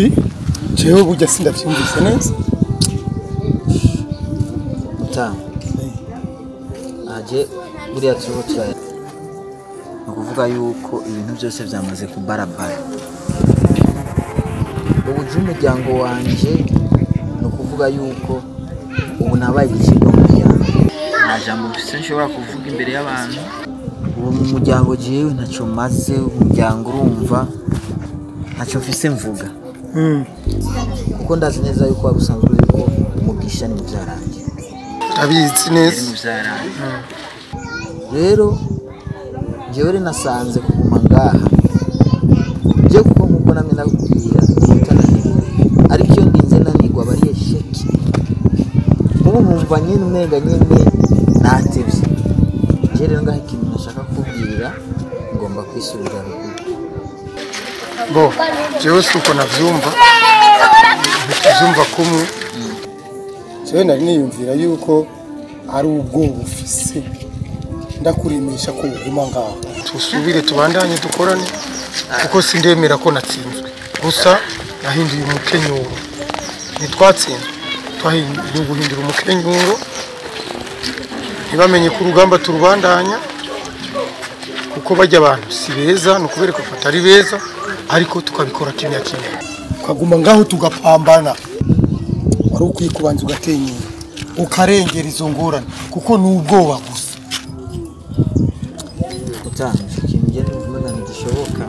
Si jewe burya sindavyumvise neza. Mutama, aje buriya turiko turaya, ni ukuvuga yuko ibintu byose byamaze kubarabara. Ubu je umuryango wanje, ni ukuvuga yuko ubu nabaye igicibwa mu muryango, nta jambo mfise nshobora kuvuga imbere y'abantu. Ubu mu muryango jewe ntaco maze, umuryango urumva ntacyo mfise mvuga, kuko ndazi neza yuko wari usanzwe uzi ko Mugisha ni muvyaranje. Ndabizi neza. Yari muvyaranje. Rero jewe rero nasanze kuguma ngaha je, kuko nkuko namwe ndakubwira utananirwa, ariko iyo ndinze nanirwa aba ari esheki. Nk'ubu nkumva nyene umenga nyene natevye. Je rero ngaha ikintu nashaka kukubwira, ngomba kwisubira ruguru. Bo jewe si uko navyumva, ntituvyumva kumwe. Jewe nari niyumvira yuko ari ubwoba ufise, ndakuremesha ko uguma ngaho tusubire tubandanye dukorane, kuko sindemera ko natsinzwe. Gusa nahinduye umukenyuro, ntitwatsinzwe, twahinduye guhindura umukenyuro, ntibamenye ko urugamba turubandanya, kuko bajya abantu si beza, ni ukubereka ko atari beza, ariko tukabikora kimya kimya, tukaguma ngaho tugapambana. Wari ukwiye kubanza ugakenyera ukarengera izo ngorane, kuko ni ubwoba gusa. Mutama, ico kintu je ndumva umenga ntigishoboka.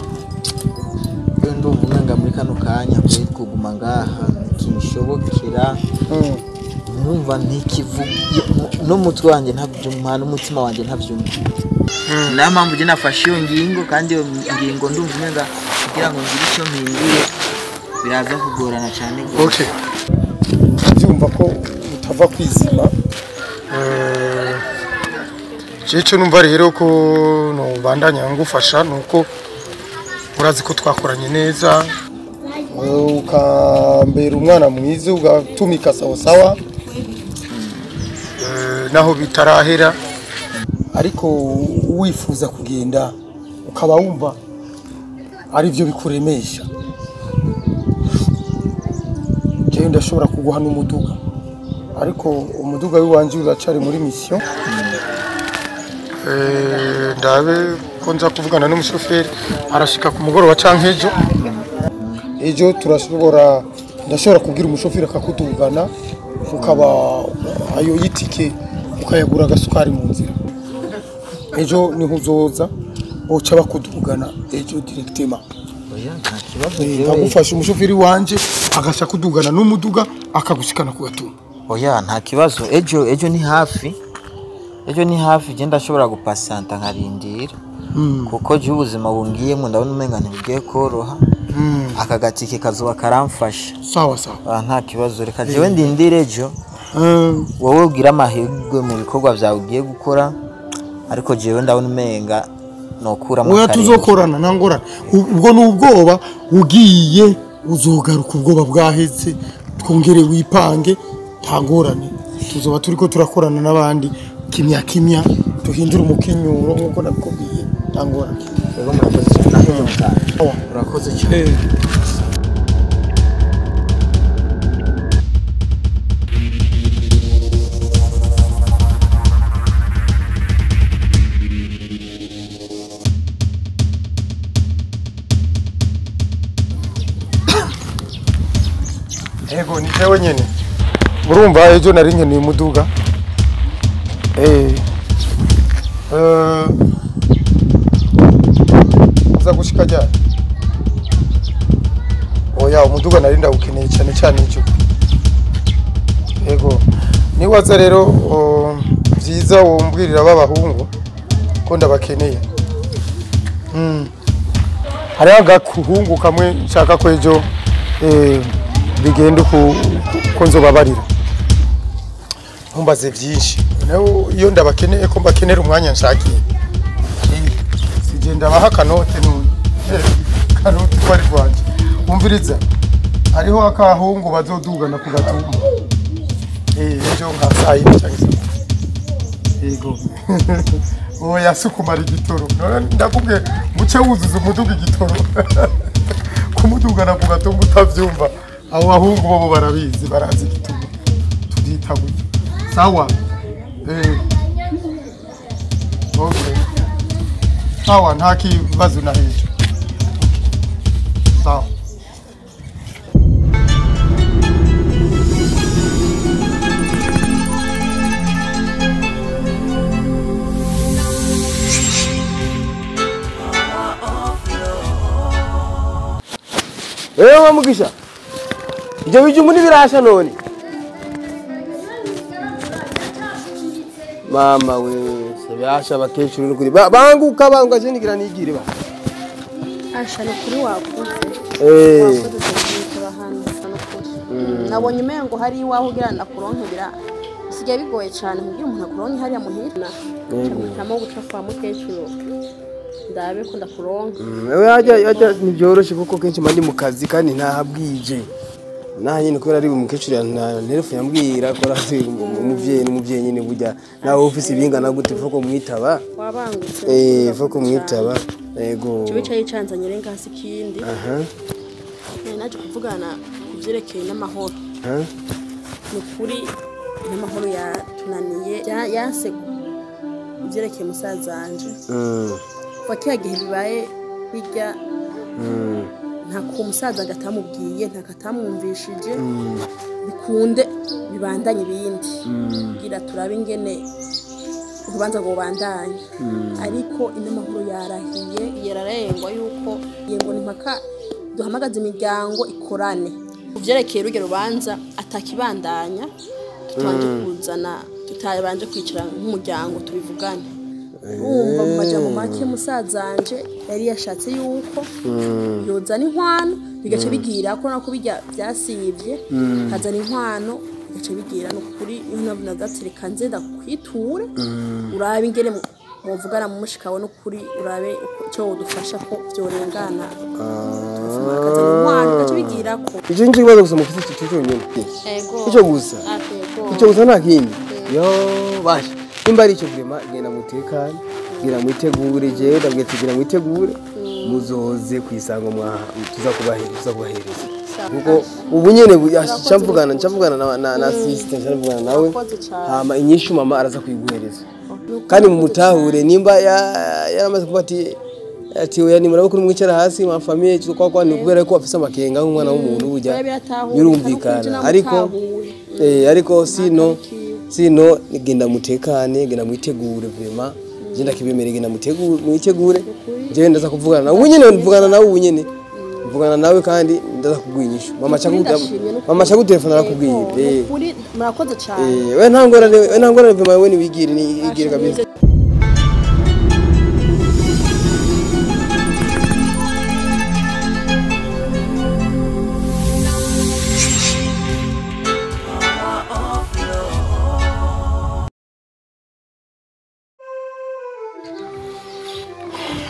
Rero ndumva umenga muri kano kanya kuri kuguma ngaha ntikinshobokera. Numva ntikivuga n'umutwe wanje ntavyumva, n'umutima wanje ntavyumva. Niyo mpamvu je nafashe iyo ngingo, kandi iyo ngingo ndumva umenga kugira ngo ngire ico mpinduye biraza kugorana cane gose. Okay, ndavyumva ko utava kwizima. Jewe numva rero ko nobandanya ngufasha, nuko urazi ko twakoranye neza, ukambera umwana mwiza, ugatumika sawa sawa, naho bitarahera, ariko wifuza kugenda ukaba wumva ari byo bikuremesha, jewe ndashobora kuguha n'umuduga, ariko umuduga w'iwanje uracari muri mission. Ndabe ko nza kuvugana n'umushoferi, arashika ku mugoroba canke ejo. Ejo turashobora, ndashobora kubwira umushoferi akakudugana, ukaba ayo yitike ukayagura agasukari mu nzira. Ejo niho uzoza, boca bakudugana ejo directement. Oya, nta kibazo jewe. Agufasha umushoferi wanje agasha kudugana n'umuduga akagushikana ku gatumba. Oya, nta kibazo, ejo ni hafi. Ejo ni hafi, je ndashobora gupasanta nkarindira. Kuko je ubuzima bungiyemo ndabona umenga ntibugiye koroha. Aka gatike kazoba karamfasha. Sawa sawa. Nta kibazo, reka jewe ndindire ejo. Wowe ugira amahirwe mu bikorwa vyawe ugiye gukora, ariko jewe ndabona umenga nokuramo Oya, akarenge. tuzokorana nta ngorane. Ubwo ni ubwoba, ugiye uzogaruka ubwoba bwaheze, twongere wipange, nta ngorane. Tuzoba turiko turakorana n'abandi kimya kimya, duhindure umukenyuro nk'uko nabikubwiye, nta ngorane. Yego, murakoze cyane, nahejo mutanga. Sawa. Urakoze cyane. Ego, ni jewe nyene. Urumva ejo nari nkeneye umuduga. Eh, uza gushika ryari? Oya, umuduga nari ndawukeneye cyane cyane ejo. Ego, niwaza rero vyiza wombwirira b'abahungu ko ndabakeneye. Hariho agakuhungu kamwe nshaka ko ejo bigenda uko ko nzobabarira. Ntumbaze byinshi. Nawe iyo ndabakeneye ko mbakenera umwanya nshakiye. Sije ndabaha kanote none. Kanote ko ari rwanje. Umviriza. Hariho akahungu bazodugana ku gatumba. Ejo nka saa yine cyangwa se. Yego. Oya, si kumara igitoro. None ndakubwiye muce wuzuza umuduga igitoro. Kumudugana ku gatumba utavyumva. Abo bahungu bo barabizi barazi igituma tubyita gutyo. Sawa. Okay. Sawa nta kibazo na hejo. Sawa. Ewa Mugisha. Ibyo bijumbu nibirasha none. Mama we, sebasha abakecuru n'ukuri. Banguka banguka je nigira nigire ba. Asha n'ukuri wakuze. Nabonye umengo hari iwaho ugira ndakuronke bira. Bisigaye bigoye cyane kugira umuntu akuronke hariya muhira. Mpitamo guca kwa mukecuru. Ndabe ko ndakuronka. Wewe hajya nibyoroshe kuko kenshi mandi mu kazi kandi ntahabwije. Naha nyine kubera ari umukecuru ya telefone yambwira ko arazi umuvyeyi n'umuvyeyi nyine burya nawe office ibingana gute foko mwitaba. Wabangutse. Foko mwitaba. Yego. Cyo bicaye canzanye renga hasi kindi. Aha. Naje kuvugana kuvyerekeye n'amahoro. Ha? Nukuri n'amahoro yatunaniye yanse kuvyerekeye musazanje. Kuva kiya gihe bibaye bijya nta ku musaza gatamubwiye nta katamwumvishije bikunde bibandanye ibindi kugira turabe ingene urubanza ngo bandanye ariko inamahoro yarahiye yararengwa yuko yengo ni mpaka duhamagaza imiryango ikorane kuvyerekeye urugero rubanza atakibandanya tutabanje kuzana tutabanje kwicara nk'umuryango tubivugane. Urumva mu majambo make musazanje yari yashatse yuko yozana inkwano bigace bigira ko nako bijya byasivye kazana inkwano bigace bigira no kuri inkwano gatsirika nze ndakwiture urabe ingene muvugana mu mushikawe no kuri urabe cyo udufasha ko byorengana kazana inkwano bigace bigira ko icyo nje kibazo gusa mufite cyo cyonyine icyo gusa icyo gusa nta kindi yo basha nimba ari icyo vrema genda mutekane gira mwitegure je ndabwiye tugira mwitegure muzoze kwisango mwa tuza kubahereza kuko ubu nyene ncamvugana na sister ncamvugana nawe hama inyishu mama araza kuyiguhereza kandi mumutahure nimba yaramaze kuba ati oya ni murabo mwicara hasi ma famille kwa kwa ni kubera ko afise amakenga nk'umwana w'umuntu burya birumvikana ariko ariko sino genda mutekane genda mwitegure vraiment je ndakibemere genda mwitegure je ndaza kuvugana nawe ubunyene mvugana nawe ubunyene mvugana nawe kandi ndaza kugwinyisha mama cha gutelefona arakubwiye kuri murakoze cyane we ntangorane vraiment we niwigire ni igire kabisa.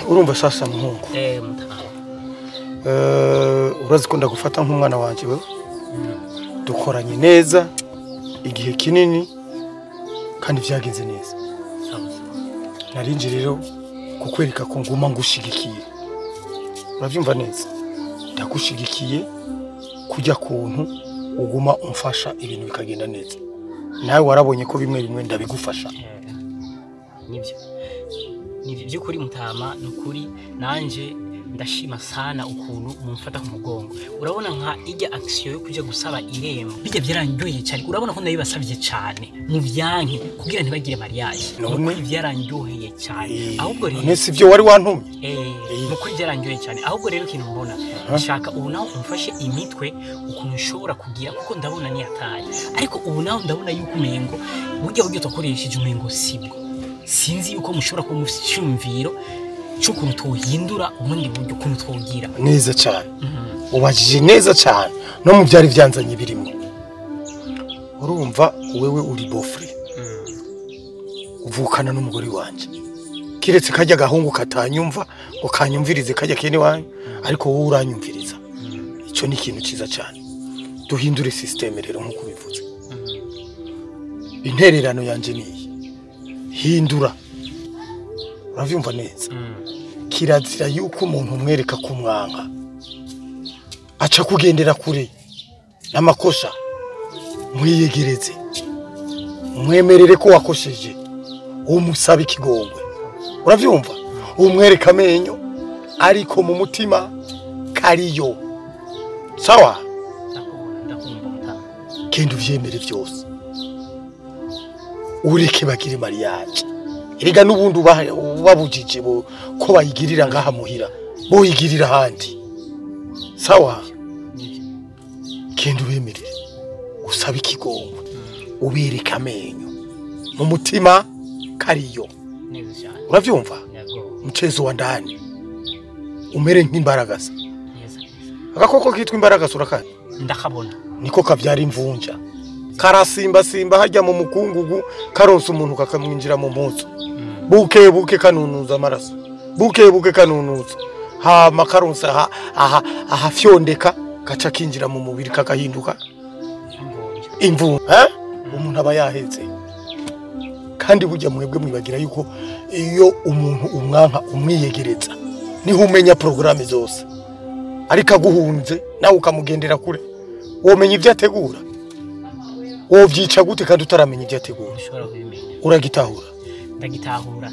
Urumva sasa muhungu urazi ko ndagufata nk'umwana wanje wewe dukoranye neza igihe kinini kandi vyagenze neza. Narinje rero kukwereka ko nguma ngushigikiye uravyumva neza ndagushigikiye kujya kuntu uguma umfasha ibintu bikagenda neza nawe warabonye ko bimwe bimwe ndabigufasha. Nivyo ni byukuri mutama nukuri nanje ndashima sana ukuntu mumfata ku mugongo. Urabona nka ijya action yo kuja gusaba irembo bijya byaranyoye cyane urabona ko ndabibasavye cyane mu byanke kugira ntibagire mariage nukuri byaranyoheye cyane ahubwo rero nese ivyo wari wantumye nukuri byaranyoye cyane ahubwo rero ikintu mbona nshaka ubu naho umfashe imitwe ukuntu ushobora kugira kuko ndabona ni ataye ariko ubu naho ndabona yuko umengo burya buryo twakoresheje umengo sibwo sinzi yuko mushobora kuba mufite icyumviro cy'ukuntu tuhindura ubundi buryo ukuntu twogira neza cyane. Ubajije neza cyane no mu byari byanzanye birimo urumva wewe uri bofre uvukana n'umugore wanje kiretse kajya gahungu katanyumva ngo kanyumvirize kajya kene wanyu ariko wowe uranyumviriza icyo ni ikintu cyiza cyane. Duhindure system rero nkuko bivuze intererano yanje niyi hindura uravyumva neza. Kirazira yuko umuntu umwereka kumwanka Aca kugendera kure n'amakosa, mwiyegereze, mwemerere ko wakosheje, umusabe ikigongwe. Uravyumva? Umwereka amenyo ariko mu mutima kariyo. Sawa? Ndakumva mutama. Kenda uvyemere vyose. Ureke bagire mariage. Erega n'ubundi ubabujije bo ko bayigirira ngaha muhira, boyigirira handi. Sawa? Kenda ubemerere, usabe ikigongwe, ubereka amenyo mu mutima kariyo. Uravyumva? Mchezo wa ndani umere nk'imbaragasa. Agakoko kitwa imbaragasa urakandi? Ndakabona. Niko kavyara imvunja. Karasimba simba hajya mu mukungugu, karonsa umuntu kakamwinjira mu mpuzu. Buke buke kanunuza amaraso. Buke buke kanunuza. Hama karonsa aha ahafyondeka gaca kinjira mu mubiri kakahinduka imvunja. Umuntu aba yaheze. Kandi burya mwebwe mwibagira yuko iyo umuntu umwanka umwiyegereza niho umenya programme zose. Ariko aguhunze nawe ukamugendera kure, womenya ibyo ategura. Wovyica gute kandi utaramenya ibyo ategura? Ushobora kubimenya. Uragitahura? Ndagitahura.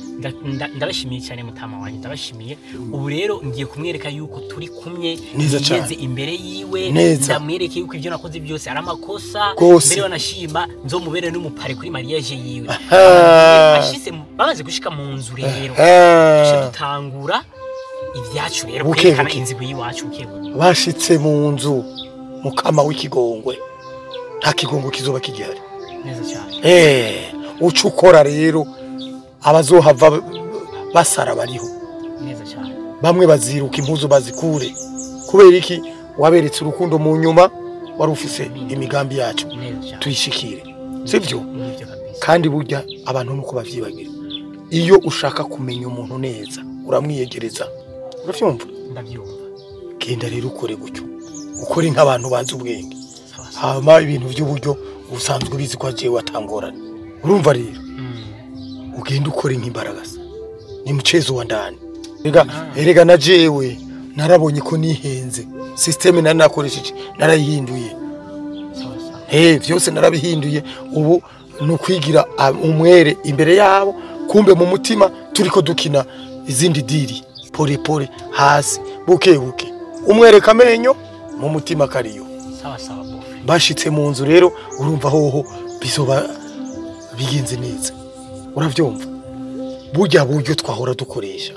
Ndabashimiye cyane mutama wanjye, ndabashimiye. Ubu rero ngiye kumwereka yuko turi kumwe, ngeze imbere yiwe, ndamwereke yuko ibyo nakoze byose ari amakosa. Mbere wanashima nzomubere n'umupare kuri mariage yiwe. Ashise bamaze gushika mu nzu rero, dutangura ibyacu rero kwerekana inzigo yiwacu. Bashitse mu nzu mukama w'ikigongwe, nta kigongo kizoba kigihari. Neza cyane. Uca ukora rero abazohava basara bariho. Neza cyane. Bamwe baziruka impuzu bazikure. Kubera iki? Waberetse urukundo mu nyuma wari ufise imigambi yacu tuyishikire. Sivyo? Kandi burya abantu nuko bavyibagira. Iyo ushaka kumenya umuntu neza uramwiyegereza. Uravyumva? Ndavyumva. Genda rero ukore gutyo. Ukore nk'abantu bazi ubwenge. Hama ibintu by'uburyo usanzwe ubizi ko agiye watangorana. Urumva rero? Ugenda ukore nk'imbaragasa. Ni mchezo wa ndani. Erega na jewe narabonye ko nihenze. System nari nakoresheje narayihinduye. Vyose narabihinduye. Ubu nukwigira umwere imbere yabo, kumbe mu mutima turiko dukina izindi diri. Pole pole hasi buke buke. Umwereka amenyo mu mutima kariyo. Sawa sawa bofe. Bashitse mu nzu rero urumva hoho bizoba bigenze neza. Uravyumva? Burya buryo twahora dukoresha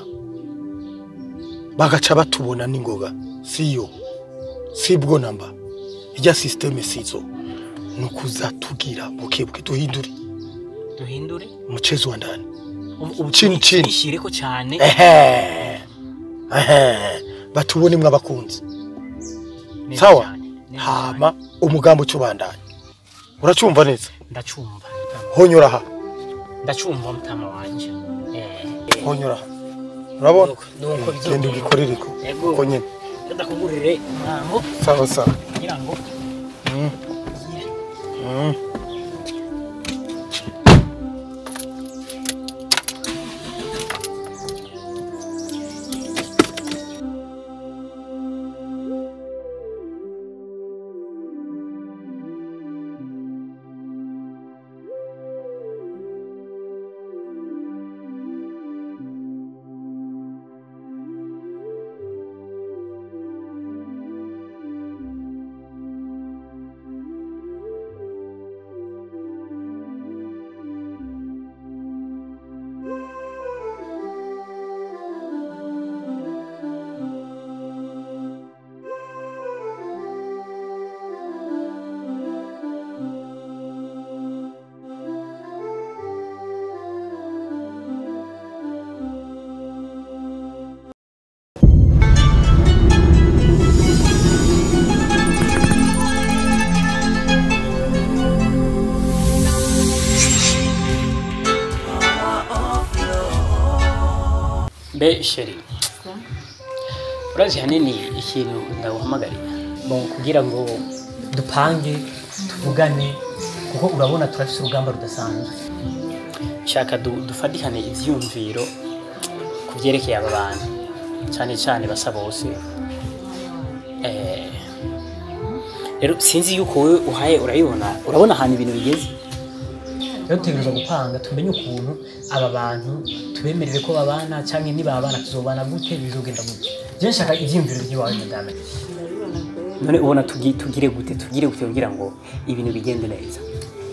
bagaca batubona n'ingoga, siyo sibwo namba ijya systeme sizo nukuza tugira buke buke duhindure umuchezo wa ndani. Chini chini ishireko cyane. Batubone mwe abakunzi. Sawa? Hama umugambo cubandanye. Uracumva neza? Ndacumva. Honyora ha. Ndacumva mutama wanje. Honyora. Urabona? Nuko bizogenda. Genda ugikorereko. Uko nyene. Ndakugurire ntango. Sawa sawa. Kugira ngo Mbe sheri, urazi hanini ikintu ndaguhamagarira bon kugira ngo dupange tuvugane, kuko urabona turafise urugamba rudasanzwe. Shaka dufatikane ivyumviro kuvyerekeye aba bantu cyane cyane basa bose. Rero sinzi yuko wewe uhaye urayibona, urabona ahantu ibintu bigeze. Rero dutegerezwa gupanga tumenye ukuntu aba bantu tubemerere ko babana canke nibabana tuzobana gute, bizogenda gute. Je nshaka ivyiyumviro by'iwawe madame. None ubona tugire gute, tugire gute kugira ngo ibintu bigende neza?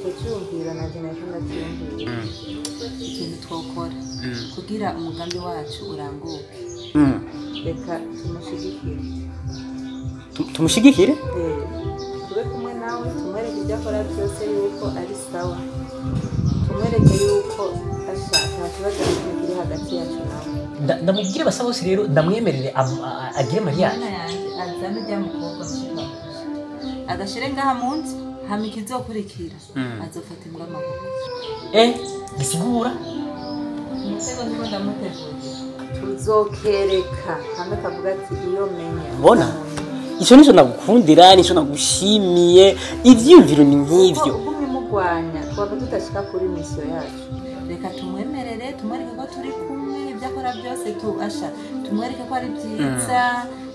Icyumviro nanje nacyo ndacyumvira. Ikintu twokora kugira umugambi wacu uranguke. Reka tumushigikire. Tumushigikire? Tube kumwe nawe, tumwereke ibyo akora byose yuko ari sawa. Tumwereke yuko ashaka ikibazo kiri hagati yacu nawe. Ndamubwire basa bose rero ndamwemerere agire mariage. Azane ujya mukobwa mushika. Agashire ngaha mu nzu hama ikizokurikira azofata imbwa amaboko. Gisigura umutego ndiko ndamutegurira. Tuzokereka hamwe kavuga ati iyo menya. Mbona icyo nico nagukundira, nico nagushimiye, ivyiyumviro ni nk'ivyo. Ugumye mugwanya twaba tudashika kuri mission yacu. Reka tumwemerere, tumwereke ko turi kumwe, ibyo akora byose asha tumwereke ko ari byiza,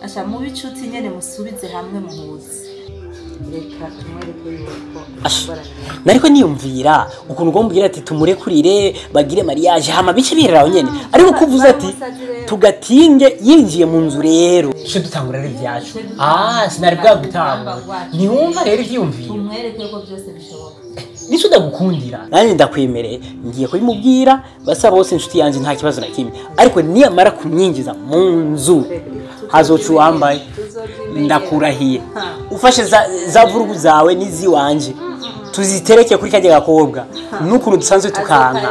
asha mu bicuti nyene musubize hamwe muhuze. Reka tumwereke yuko nariko niyumvira ukuntu ugombwira ati tumurekurire bagire mariage hama bice bireraho nyene, ariko kuvuza ati tugatinge yinjiye mu nzu rero cyo dutangura rero ibyacu. Sinari bwa gutangura niwumva rero ivyiyumviro tumwereke yuko byose bishoboka. Nico ndagukundira nanjye ndakwemereye, ngiye kubimubwira basa bose inshuti yanje nta kibazo na kimwe, ariko niyamara kumwinjiza mu nzu hazoca uwambaye ndakurahiye. Ufashe za vurugu zawe n'iziwanje tuzitereke kuri kajya gakobwa n'ukuntu dusanzwe tukanka.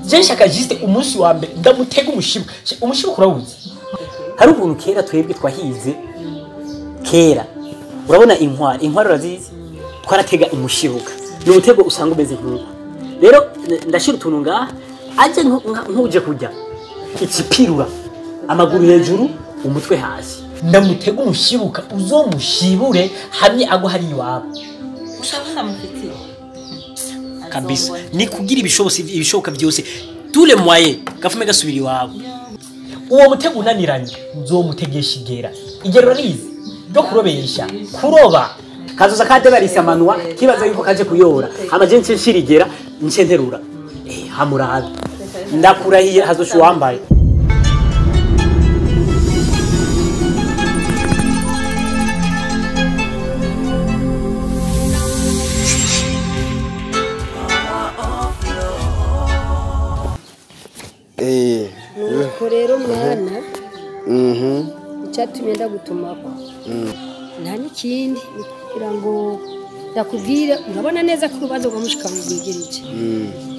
Je nshaka juste umunsi wa mbere ndamutega umushibuka. Umushibuka urawuzi? Hari ukuntu kera twebwe twahize kera, urabona inkware, inkware urazizi? Twaratega umushibuka, ni umutego usanga umeze nk'uko. Rero ndashira utuntu ngaha aje nk'uje kurya ikipirura amaguru hejuru umutwe hasi, ndamutega umushibuka uzomushibure hamwe agwa hari iwabo. Ushabona mufitiye kabisa ni kugira ibishoboka byose tous les moyens gafume gasubira iwabo. Uwo mutego unaniranye nzomutegesha igera. Igera urabizi ryo kurobesha kuroba kazoza kadebarisa manwa kibaza yuko kaje kuyora hama je nshirigera nce nterura hamurabe ndakurahiye hazosha uwambaye. Nuko rero mwana icyatumye ndagutumako nta n'ikindi kugira ngo ndakubwire, urabona neza ko urubanza rwa mushika rwegereje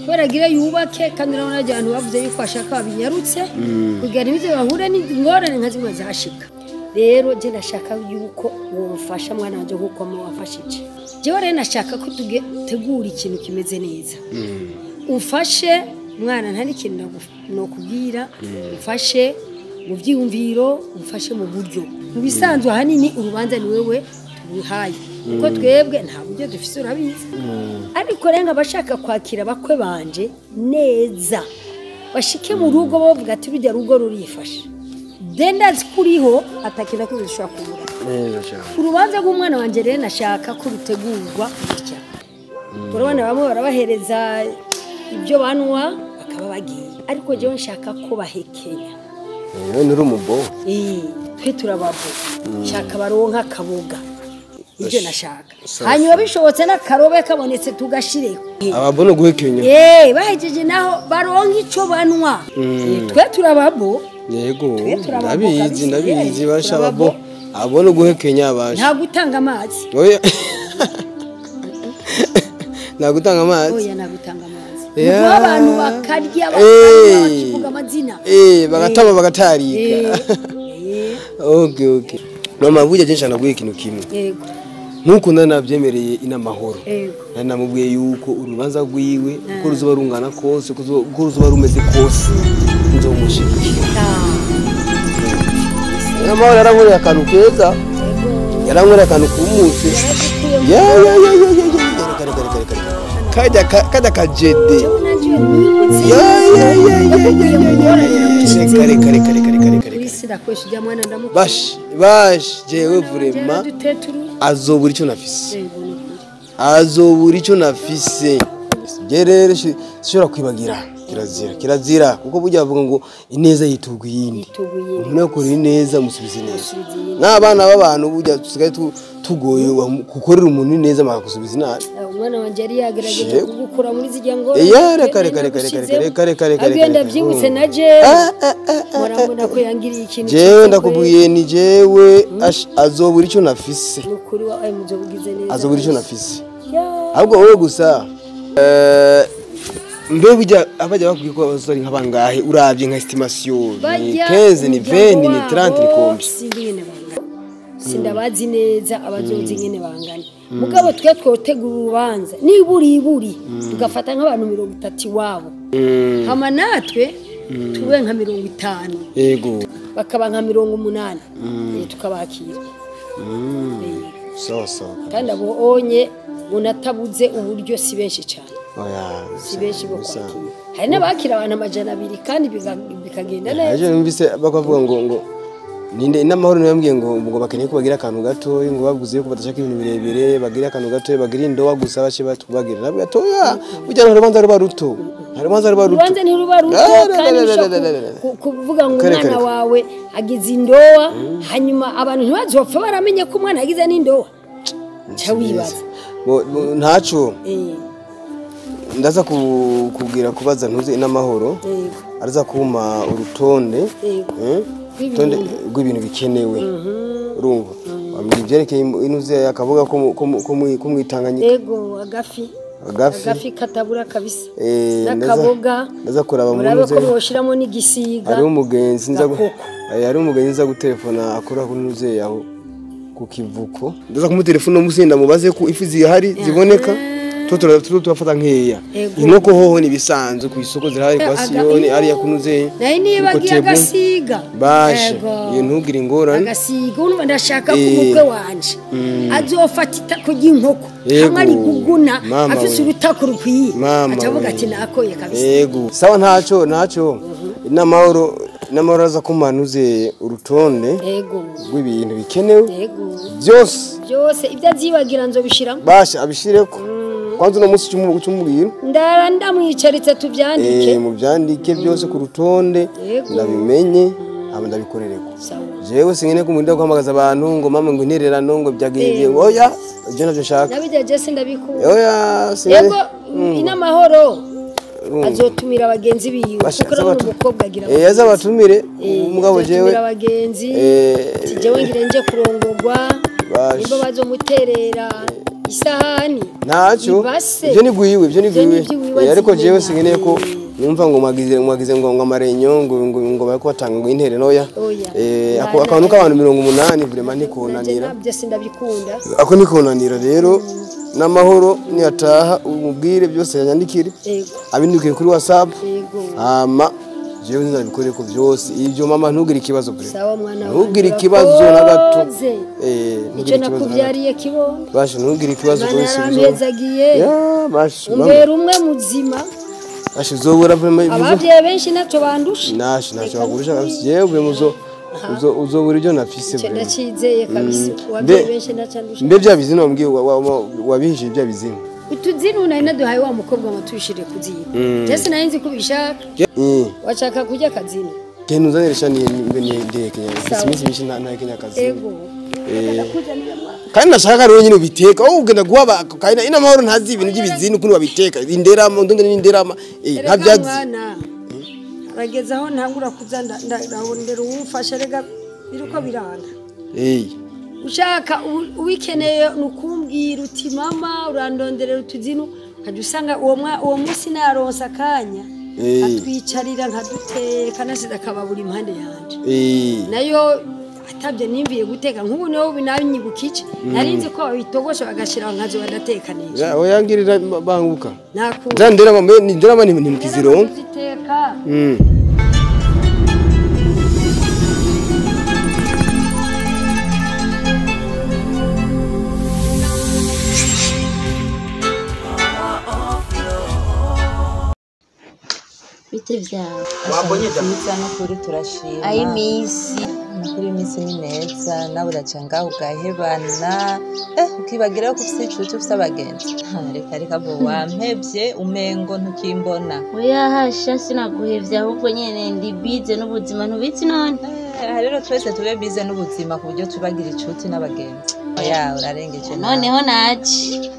kubera agira yubake, kandi urabona abantu bavuze yuko ashaka babinyarutse kugira ntibize bahure n'ingorane nka zimwe zashika. Rero je ndashaka yuko womfasha mwana wanje nkuko wafashije. Jewe rero nashaka ko tutegura ikintu kimeze neza. Umfashe mwana, nta n'ikintu nokubwira, umfashe mu byiyumviro, umfashe mu buryo. Mu bisanzwe ahanini urubanza ni wewe tubihaye, kuko twebwe nta buryo dufise urabizi. Ariko renga abashaka kwakira bakwe banje neza bashike mu rugo bavuga ati rujya rugo rurifashe, dendazi kuriho atakina ko bishobora kubura. Urubanza rw'umwana wanje rero nashaka ko rutegurwa gutya. Urabona bamwe barabahereza ibyo banwa bakaba bagiye, ariko jewe nshaka ko bahekenya. None uri umubo? Twe turababo. Nshaka baronka kaboga. Ibyo nashaka. Hanyuma bishobotse n'akarobe kabonetse tugashireko. Ababono guhekenya. Bahejeje naho baronka ico banwa. Twe turababo. Yego. Ndabizi ndabizi basha ababo. Abono guhekenya basha. Nta gutanga amazi. Oya. Nta gutanga amazi. Oya nta gutanga amazi. Yeah. Abantu bakarya bakivuga amazina. Bagataba bagatarika. Okay okay. Mama burya je nshaka guha ikintu kimwe. Yego. Nkuko nanavyemereye inamahoro. Yego. Nanamubwiye yuko urubanza rwiwe uko ruzoba rungana kose, uko ruzoba rumeze kose nzomushigikira. Inamahoro yarankoreye akantu keza. Yarankoreye akantu kumutse. Ya ya ya ya ya. Kajya kajya kajede. Ya ya ya ya ya ya. Kare kare kare kare kare kare. Sirakwesha ujya mwana ndamukunda. Bash bash jewe vraiment azobura icyo nafise. Azobura icyo nafise. Gerere sishobora kwibagira. Kirazira kirazira kuko burya bavuga ngo ineza yitugwa iyindi. Umuntu yakora ineza musubize neza. N'abana b'abantu burya tusigaye tugoye gukorera umuntu ineza bakagusubiza inabi. Umwana wanje yari yagerageje kugukura muri zijya ngo reka reka reka reka reka reka reka reka ndavyibutse na jewe murabona ko yangiriye ikintu. Jewe ndakubwiye ni jewe azobura icyo nafise. Nukuri wa muzobugize neza. Azobura icyo nafise. Ahubwo wowe gusa mbe burya abajya bakubwiye ko abasore nk'abangahe uravye nka estimation ni 15 ni 20 ni 30 ni kombi. Sindabazi neza abazozi nyene bangana. Mugabo twe twotegura urubanza niburi iburi tugafata nk'abantu 30 wabo. Hama natwe tube nka 50. Yego. Bakaba nka 80. Tukabakira. Sawa sawa. Kandi abo onye unatabuze uburyo si benshi cyane. Oya. Si benshi bo kwakira. Hari n'abakira abantu 200 kandi bikagenda neza. Aje numvise bakavuga ngo ninde inamahoro yambwiye ngo bakeneye ko bagira akantu gato ngo bavuze ko badashaka ibintu birebire bagira akantu gato bagira indowa gusa bace batubagira nabwo gatoya burya nta rubanza ruba ruto. Nta rubanza ruba ruto. Urubanza ntiruba ruto kandi kuvuga ngo umwana wawe agize indowa hanyuma abantu ntibazopfa baramenye ko umwana agize n'indowa. Cha wibaza. Ntaco. Ndaza kubwira kubaza ntuze inamahoro. Araza kuma urutonde. Rw'ibintu bikenewe. Urumva bambwira ibyerekeye inuze akavuga ko mwitanganyika. Yego agafi. Agafi katabura kabisa. Nakaboga. Ndaza kuraba mu ntuze. Murabe ko boshiramo n'igisiga. Ari umugenzi nza ari umugenzi nza gutelefona akora ku ntuze yaho ku kivuko. Ndaza kumutelefona musinda mubaze ko ifi zihari ziboneka. Tutafata nkeya. Inkoko hoho ni bisanzwe ku isoko zirahari kwa Siyoni ari yakunuze. Naye niba agiye agasiga. Bashe iyo ntugire ingorane. Agasiga urumva ndashaka ko umukwe wanje azofata itako ry'inkoko hamwe ari guguna afise urutako rukwiye. Acavuga ati nakoye kabisa. Yego. Sawa ntaco ntaco. Inamahoro aza kumanuze urutonde. Yego. Rw'ibintu bikenewe. Yego. Byose. Byose ibyo azibagira nzobishiramo. Bashe abishireko. Kwanza no munsi cyumubwira ndara ndamwicaritse tuvyandike muvyandike byose ku rutonde ndabimenye aba ndabikorereko. Jewe singene kumurinda guhamagaza abantu ngo mama ngo intererano ngo byagiye oya ibyo navyo nshaka nabijya je sindabikunda oya yego inamahoro azotumira abagenzi biwe kuko ari umukobwa agira azabatumire umugabo jewe abagenzi jewe ngire nje kurongogwa nimba bazomuterera isahani ntaco ibyo ni gwiwe ibyo ni gwiwe ariko jewe singeneye ko numva ngo mwagize ngo amarenyo ngo bariko batanga ngo intere noya ako akantu k'abantu 80 vraiment ntikonanira nabyo sindabikunda ako ntikonanira rero n'amahoro niyataha umubwire byose yanyandikire abindikire kuri WhatsApp hama jewe nzabikore ko byose ibyo mama ntugire ikibazo pre sawa mwana ntugire ikibazo na gato nicyo nakubyariye kibondo bashe ntugire ikibazo kose ya bashe umbera umwe muzima bashe zobura vraiment abavyeyi benshi naco bandusha nashe naco bagurusha kabisa jewe muzo uzobura ibyo nafise vraiment ndacizeye kabisa abavyeyi benshi naco andusha mbe bya bizino wambwiye wabihije bya bizino utuzinu nari naduhaye wa mukobwa ngo tuyishire kuzino jese nari nzi kubishaka washaka kurya kazino genda uzanire shani mbe ndeke iminsi myinshi nta kenya kazino yego kandi nashaka rero nyine ubiteka wowe ugenda guha kandi ina mahoro ntazi ibintu by'ibizinu ukuntu babiteka inderama ndonde n'inderama nta byazi arageza aho ntangura kuza ndabondera uwumfasha rega biriko biranga ushaka uwikeneye nukumbwira uti mama urandonderera utuzinu ukajya usanga uwo munsi naronsa akanya atwicarira nkaduteka nasize akababura impande yanje nayo atabye nimbiye guteka nk'ubu niho binanyibuka iki nari nzi ko babitogosha bagashira nkazo badateka neza oya ngirira banguka nakunda nderama nderama ni mukizironka ziteka Bite vyawe? Wabonye byiza n'ukuri turashima. Ayi misi. N'ukuri iminsi ni meza, nawe uraca ngaho ugahebana. Ukibagira ko ufise icucu ufise abagenzi. Reka reka bo wampevye umengo ntukimbona. Oya hasha sinaguhevye ahubwo nyene ndi bize n'ubuzima ntubizi none. Rero twese tube bize n'ubuzima ku buryo tubagira icuti n'abagenzi. Oya urarengeje. Noneho naje.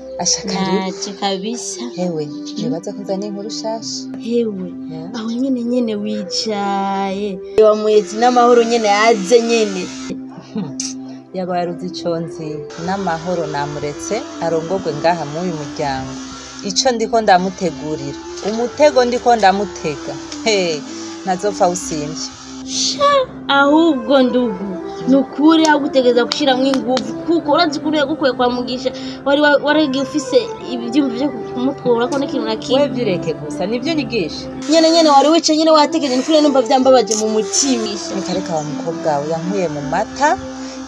Naje kabisa. Hewe, nibaza ko nzanye inkuru shasha. Hewe, aho nyene nyene wicaye. Wamuyetse n'amahoro nyene aze nyene. Yaba yaruzi ico nzi n'amahoro namuretse arongogwe ngaha m'uyu muryango. Ico ndiko ndamutegurira, umutego ndiko ndamutega. He, ntazopfa usimvye. Sha, ahubwo ndugu nukuri agutegeza gushiramwo inguvu kuko urazi kuri yagukuye kwa Mugisha wari waragiye ufise ibyumva byo kumutwura ko n'ikintu na kimwe. We byireke gusa nivyo nyigisha. Nyene nyene wari wicaye nyene watekereje nukuri numva byambabaje mu mutima. Reka reka wa mukobwa wawe yankuye mu mata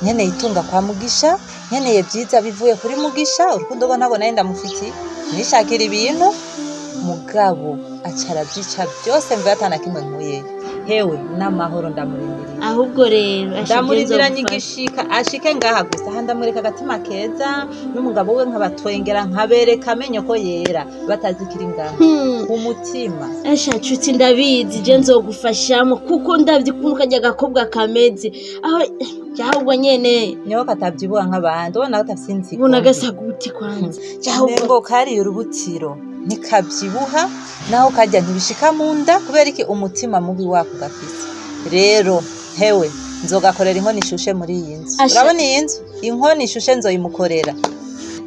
nkeneye itunga kwa Mugisha nkeneye byiza bivuye kuri Mugisha urukundo rwo ntabwo nari ndamufitiye nishakira ibintu mugabo acara byica byose mvuye atana kimwe nkuyeyo. Hewe n'amahoro ndamurindiriye. Ahubwo rero ndamurindira nyigishika ashike ngaha gusa aha ndamureka agatima keza n'umugabo we nkabatwengera nkabereka amenyo ko yera batazikiri ngaha umutima. Asha cuti ndabizi je nzogufashamo kuko ndavye ukuntu kajya gakobwa kameze aho ahubwo nyene niho katabyibuha nk'abandi ubona katafise inzigo ubona gasa gute kwanza ahubwo kariye urubutiro ntikabyibuha naho kajya ntibishika mu nda kubera iki umutima mubi wako gafise. Rero hewe nzogakorera inkono ishushe muri iyi nzu. Urabona iyi nzu inkono ishushe nzoyimukorera.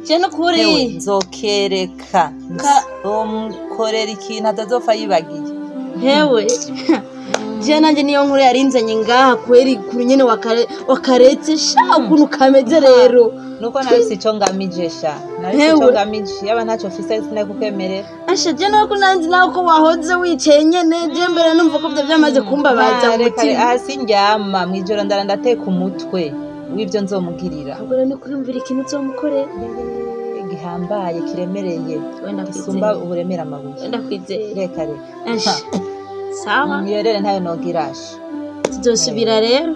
Je no kuri nzokereka nzomukorera ikintu atazopfa yibagiye. Hewe je nanje niyo nkuru yarinzanye ngaha kweri kuri nyene wakaretse sha ukuntu kameze rero. Nuko narisi ico ngamije sha narisi ico ngamije yaba ntaco mfise sinakukwemerera. Asha je nuko nanzi nawe ko wahoze wicaye nyene je mbere numva ko byamaze kumbabaza mu mutima. Hasi ndyama mwijoro ndara ndateka umutwe w'ivyo nzomugirira. Ahubwo no kwiyumvira ikintu uzomukorera gihambaye kiremereye gisumba uburemera amabuye. Ndakwizeye. Reka reka. Asha sawa mwiyerere ntayo nogirasha. Tuzosubira rero.